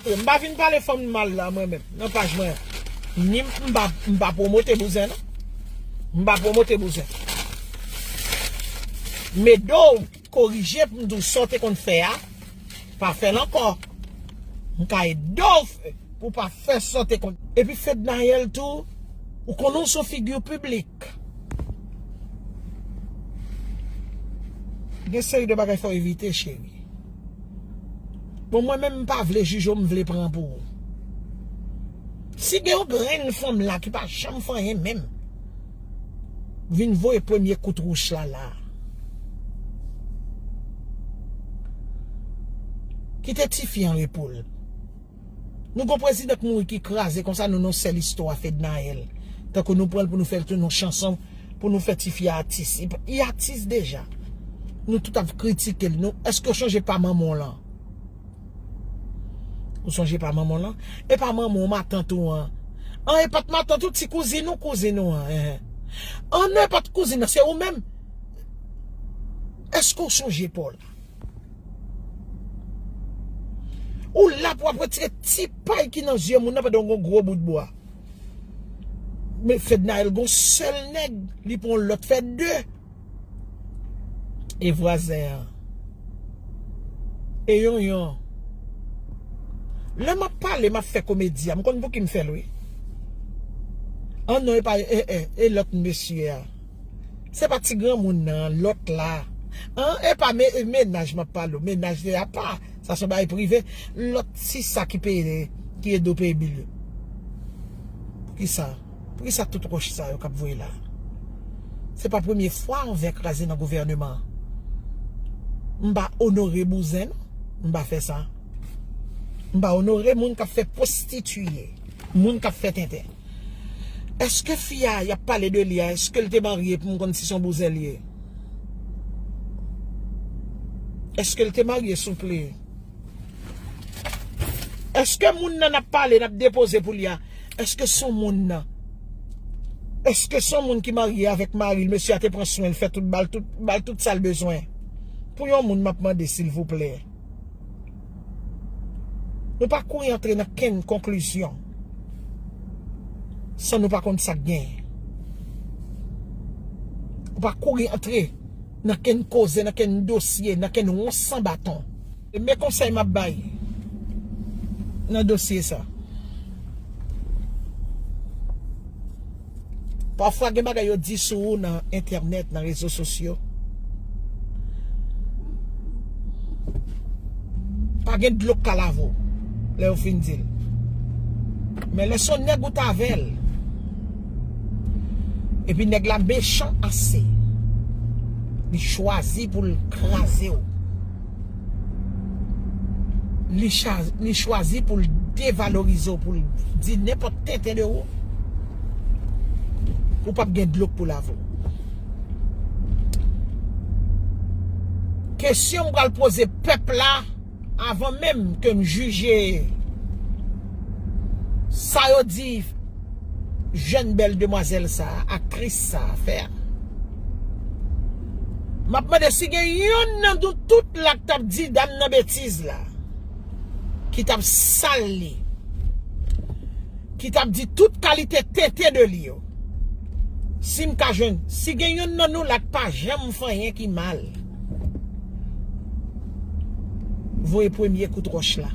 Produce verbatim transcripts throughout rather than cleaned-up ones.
M pa vin pale fanm mal la, mwen menm, nan paj mwen. Ni m pa, m pa pwomote bouzen, non. M pa pwomote bouzen. Men do w korije pou m di w sa w te konn fè a, pa fè l ankò. M ka ede w fè pou w pa fè sa w te konn. Epi Fednaelle tou, ou konnen w se yon figi piblik. Gen seri de bagay fò w evite, cheri. Bon, mwen menm, m pa vle jije w, m vle pran pou ou. Si gen yon grenn fanm la ki pa janm fè anyen menm, vin voye premye kout wouch la la. Kite tifi an repo l. Nou gon prezidan k mouri ki kraze konsa, nou nan sèl istwa Fednaelle. Tankou nou pran l pou nou fè l tounen yon chanson, pou nou fè tifi a atis. Li, li atis deja. Nou tout ap kritike l. Nou, èske w sonje pa manman w lan? Ou sonje pa manman w lan? E pa manman w, matant ou an? An, e pa t matant ou, ti kouzin ou, kouzin ou an? Enhen. An, non, e pa t kouzin nan, se ou menm. Èske w sonje pa w la? Ou la pou ap retire ti pay ki nan zye moun nan pandan w gon gwo bout bwa. Men Fednaelle gon sèl nèg, li pran lòt fè de. E vwazen an. E yonyon. Lè m ap pale, m ap fè komedi a, m konn pou ki m fè l, wi. An non, e pa, e, e, e lòt mesye a. Se pa ti granmoun nan, lòt la. An, e pa me, mennaj m ap pale w. Mennaj se apa. Sa se yon bagay prive. Lòt ti sa ki peye, ki ede w peye bil yo. Poukisa? Poukisa tout wòch sa yo k ap voye la? Se pa premye fwa yon vè kraze nan gouvèneman an. M pa onore bouzen, non. M pa fè sa. M pa onore moun k ap fè pwostitiye. Moun k ap fè tenten. Èske fi a y ap pale de li a, èske l te marye pou m konn si se yon bouzen li ye? Èske l te marye, souple? Èske moun nan n ap pale, n ap depoze pou li a, èske se yon moun nan? Èske se yon moun ki marye avèk mari l, mesye a te pran swen l, fè tout, ba l tout, ba l tout sa l bezwen? Pou yon moun, m ap mande, silvouplè. Nou pa kouri antre nan kenn konklizyon san nou pa konn sa k genyen. Ou pa kouri antre nan kenn koze, nan kenn dosye, nan kenn wons san baton. Men konsèy m ap bay nan dosye sa. Pafwa gen bagay yo di sou ou nan entènèt, nan rezo sosyo. Pa gen dlo k ka lave w lè yo fin di l. Men lè se yon nèg ou t avè l, epi nèg la mechan ase, li chwazi pou l kraze w. Li cha-, li chwazi pou l devalorize w, pou l di nenpòt tenten de ou. Ou p ap gen dlo k pou lave w. Kesyon m pral poze pèp la, avan menm ke m jije sa yo di jèn bèl demwazèl sa a, aktris sa a fè a. M ap mande si gen yonn nan nou tout la k t ap di dam nan betiz la, ki t ap sal li, ki t ap di tout kalite tenten de li yo. Si m ka jwenn, si gen yonn nan nou la k pa janm fè anyen ki mal, voye premye kout wòch la.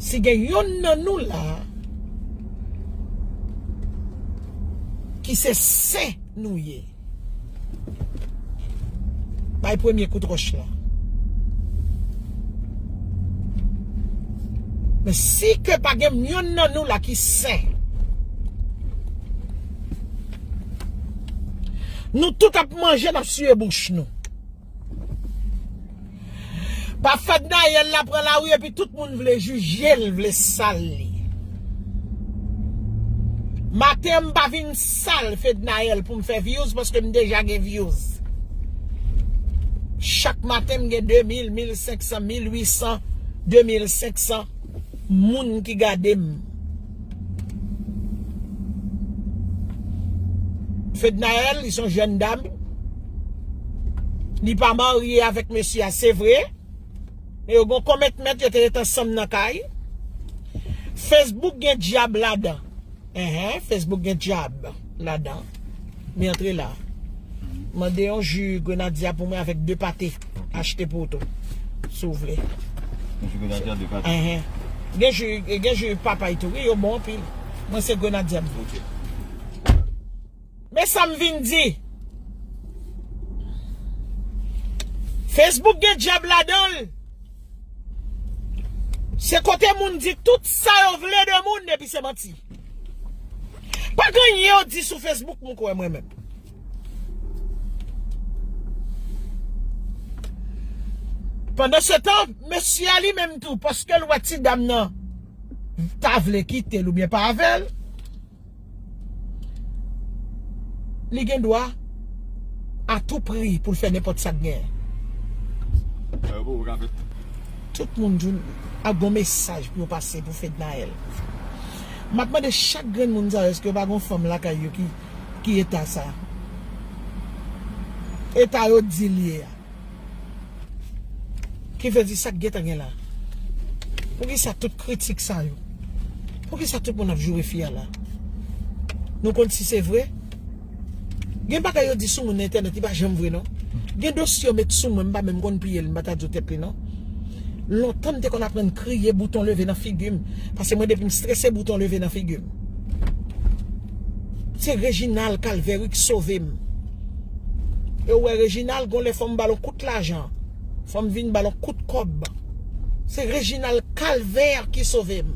Si gen yonn nan nou la ki se sen nou ye, bay premye kout wòch la. Men si ke pa gen yonn nan nou la ki sen, nou tout ap manje, n ap siye bouch nou. Pa Fednaelle la pran lari epi tout moun vle jije l, vle sal li. Maten an, m pa vin sal Fednaelle pou m fè views, paske m deja gen views. Chak maten, m gen de mil, mil senk san, mil uit san, de mil senk san moun ki gade m. Fednaelle, li se yon jèn dam. Li pa marye avèk mesye a, se vre. Yo gon komitman, yo te ret ansanm nan kay. Facebook gen dyab ladan. Enhen, Facebook gen dyab ladan. Mi antre la. Mande yon ji grenadya pou mwen avèk de pate. Achte pou ou tou. Si w vle. Yon ji grenadya, de pate. Enhen. Gen ji, gen ji papay tou, wi, yo bon anpil. Mwen se grenadya m vle. Ok. Men sa m vin di. Facebook gen dyab ladan l. Se kote moun di tout sa yo vle de moun, epi se manti. Pa gen anyen yo di sou Facebook, m kwè mwen menm. Pandan se tan, mesye a li menm tou, paske l wè ti dam nan ta vle kite l oubyen pa avè l, li gen dwa a tou pri pou l fè nenpòt sa k genyen. Tout moun di ap gon mesaj pou yo pase pou Fednaelle. M ap mande chak grenn moun sa yo, èske yo pa gon fanm lakay yo ki, ki eta sa? Eta yo di l ye a. Ki vle di sa k gentan gen la. Poukisa tout kritik sa yo? Poukisa tout moun ap joure fi a la? Nou konn si se vre? Gen bagay yo di sou moun nan entènèt, li pa janm vre non. Gen dosye yo met sou mwen, m pa menm konn piye l, m pa ta di w tèt li non. Lontan m te konn aprann kriye bouton leve nan figi m, paske mwen depi m strese bouton leve nan figi m. Se Reginald Calvary ki sove m. E w wè Reginald, gon lè fò m ba l yon kout lajan. Fò m vin ba l yon kout kòb. Se Reginald Calvary ki sove m.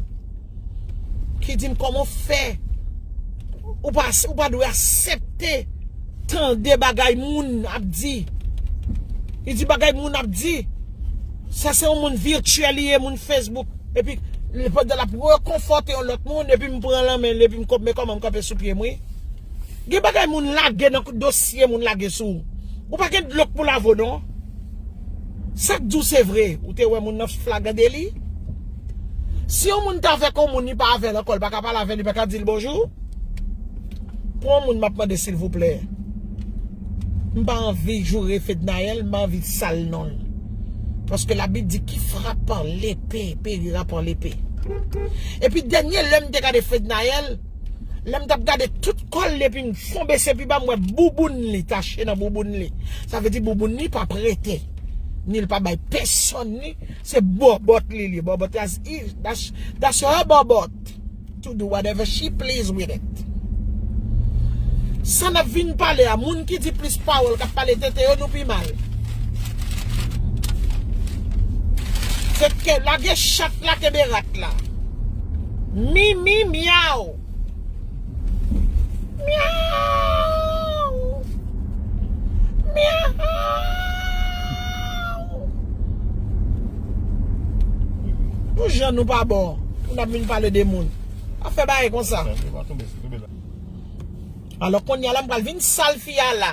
Ki di m kòman w fè. Ou pa, ou pa dwe aksepte tande bagay moun ap di. Li di bagay moun ap di. Sa se yon moun vityèl li ye, moun Facebook. Epi, li pandan l ap rekonfòte yon lòt moun, epi m pran lan men l, epi m kòb, men kòman m kanpe sou pye m, wi. Gen bagay moun lage nan dosye moun lage sou ou. Ou pa gen dlo k pou lave w, non. Sa k di w se vre, ou te wè moun nan flagan deli? Si yon moun t avèk yon moun, li pa avè l ankò, li pa ka pale avè l, li pa ka di l bonjou? Pou yon moun m ap mande silvouplè. M pa anvi joure Fednaelle, m pa anvi sal non l. Paske Labib di qui frappe par l'épée périra par l'épée. Epi dènye lè m te gade Fednaelle, lè m t ap gade tout kò l epi m fon bese pi ba m wè bouboun li tache nan bouboun li. Sa vle di bouboun li pa prete. Ni l pa bay pèsonn ni. Se bòbòt li li. Bòbòt that's, that's, that's her bòbòt. To do whatever she please with it. Sa n ap vin pale a, moun ki di plis pawòl k ap pale tete yo, nou pi mal. Se ke lage chat la, kenbe rat la. Mi, mi, myaw. Myaw. Myaw. Pou jan nou pa bon, pou n ap vin pale de moun. Pa fè bagay konsa. Alò, kounye a la, m pral vin sal fi a la.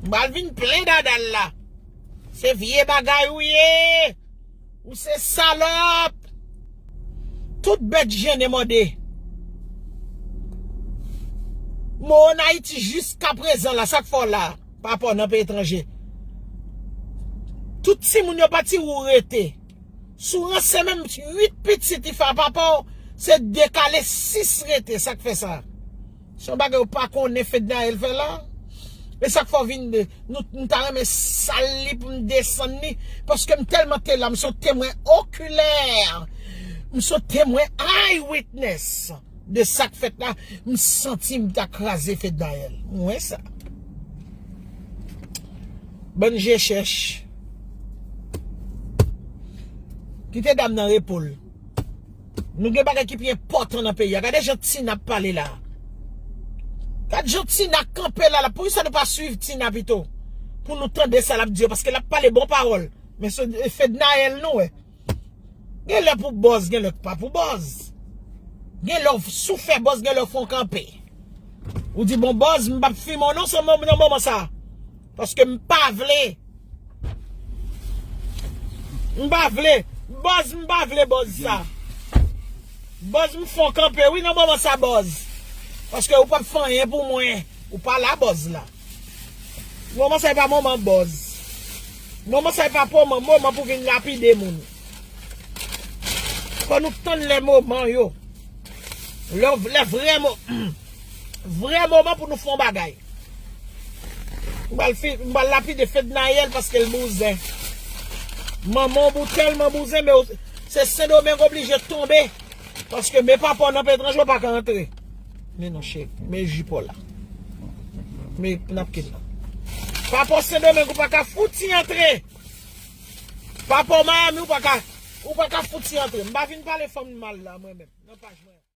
M pral vin plen dada l la. Se vye bagay ou ye. Ou se salòp. Tout bèt jennen mòde. Mwen ann Ayiti jiska prezan la, sa k fè w la, papa w nan peyi etranje. Tout timoun yo pati, ou rete. Si w ranse menm uit pitit li fè a papa w, se de kale sis rete, sa k fè sa. Se yon bagay ou pa konnen Fednaelle fè la. E sa k fè w vin de, nou, m ta renmen sal li pou m desann li, paske m tèlman te la, m se yon temwen okilè. M se yon temwen eyewitness de sa k fèt la. M santi m ta kraze Fednaelle. M wè sa. Bann je chèch. Kite dam nan repo l. Nou gen bagay ki pi enpòtan nan peyi a. Gade jan Tina ap pale la. Gade jan Tina kanpe la, la. Poukisa nou pa swiv Tina pito? Pou nou tande sa l ap di yo, paske l ap pale bon pawòl. Men se, e Fednaelle nou wè. Gen lè pou bòz, gen lè pa pou bòz. Gen lè w sou fè bòz, gen lè w fè w kanpe. Ou di, bon, bòz, m p ap fimen w non, se mò nan moman sa. Paske m pa vle. M pa vle. Bòz, m pa vle bòz sa. Bòz, m fè w kanpe, wi, nan moman sa, bòz. Paske ou p ap fè anyen pou mwen. Ou pa la, bòz la. Moman sa, e pa moman bòz. Moman sa e pa pou moman pou vin lapide moun. Fò nou tann lè moman yo. Lè, lè vrè mo, vrè moman pou nou fè yon bagay. M pral lapide Fednaelle paske l bouzen. Manman w bou tèlman bouzen, men se Sendomeng oblije tonbe. Paske men papa w nan peyi etranje, w pa ka antre. Men non cheri, men jip w la. Men napkin la. Papa w Sendomeng, ou pa ka fouti antre. Papa w Miami, ou pa ka, ou pa ka fouti antre. M pa vin pale fanm mal la mwen menm. Nan paj mwen.